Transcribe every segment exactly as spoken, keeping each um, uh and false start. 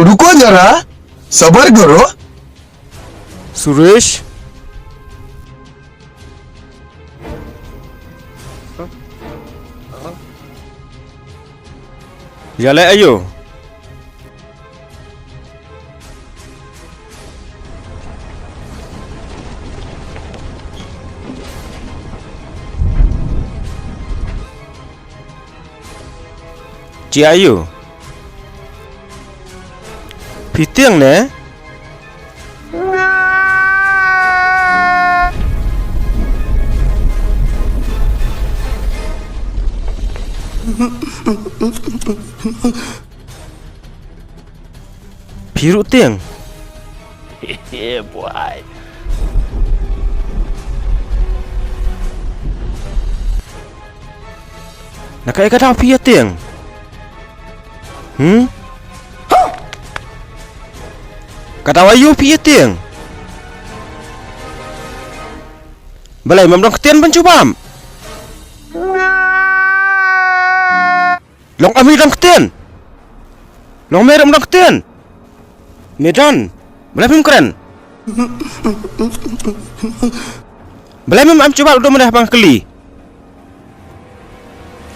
रुको जरा, सबर करो। Suresh. Ïaleh aïu? Jia aïu? Phi tieng ne? Phi ruh tieng. Yeah, boy. Na kaei ka daw phi ïa tieng? Hmm? Ka daw aïu phi ïa tieng? Balei mem don ktien ban jubab? Long ami don ktien. Long me ruh em don ktien. Me don. Balei mem kren? Balei mem am jubab, u dum deh bang kylli.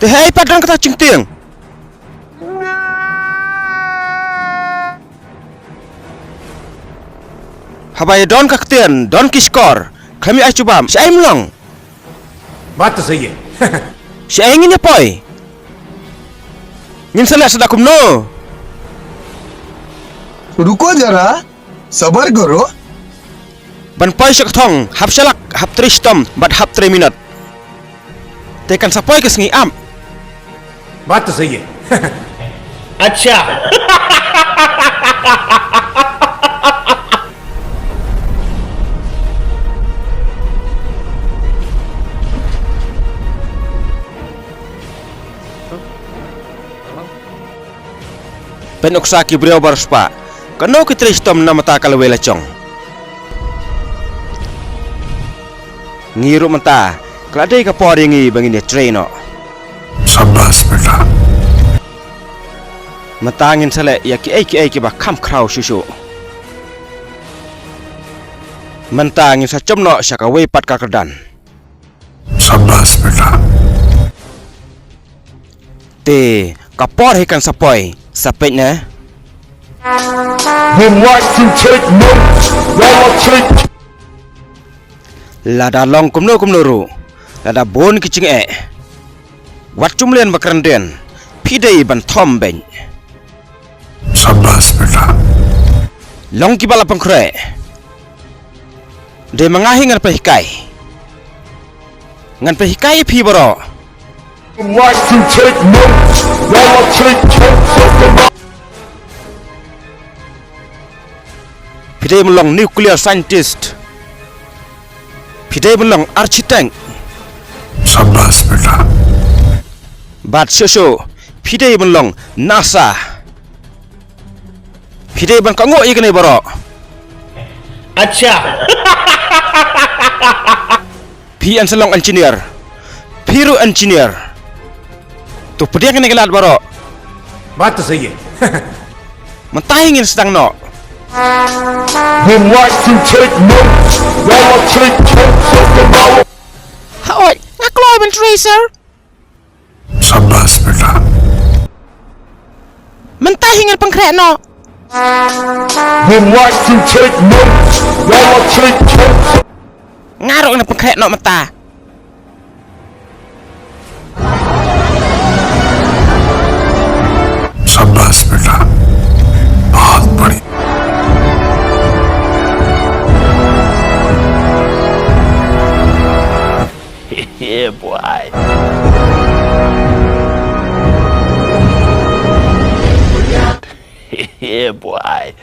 Te hei pat don kata jingtieng. Haba ïa don ka ktien, don ki shkor. Khlem ïa ai jubab. Shaei mlong. Baat to sahi hai. Shaei ngin ïa poi? Ngin sa leh sa da kumno? रुको जरा, सबर करो। Ban poi sha ka thong, hap shalak, hap trei shitom, bad hap trei minot. Te kan sa poi ka sngi ap. Baat to sahi hai. Acha. Pynuksa ki briew baroh spah. Kano ki trei shitom na mynta ka lawei la jong. Ngi ruh mynta ka la dei ka por ïa ngi ba ngin ïa trei noh. Shabash beta. Mynta ngin sa leh ïa kiei kiei kiba kham khraw shuh shuh. Mynta ngin sa jump noh sha kawei pat ka kyrdan. Shabash beta. Te ka por hi kan sa poi, sa peit ne. Would like to take notes while I take. Lada long kumno kumno ruh, lada bun ki jingeh, wat ju mlien ba kren dien, phi dei ban thom beiñ. Shabash beta. Long kiba la pynkhreh. Dei ma nga hi ngan pynhikai. Ngan pynhikai ïa phi baroh. Like to take notes while I take notes of the. Phi dei ban long nuclear scientist. Phi dei ban long architect. Shabash beta. Bad shuh shuh phi dei ban long NASA. Phi dei ban kohnguh ïa kane baroh. Acha. Phi yn sa long engineer. Phi ruh engineer. To pdiang kane ka lad baroh. Baat to sahi hai. Mynta hi ngin sdang noh. Would like to take notes while I take notes of the. Hooid, nga kloi ban trei, sir. Shabash beta. Mynta hi ngan pynkhreh noh. Would like to take notes while I take notes. Nga ruh ngan pynkhreh noh mynta. Shabash beta. Bahut badhiya. Yeah, boy. Yeah, boy.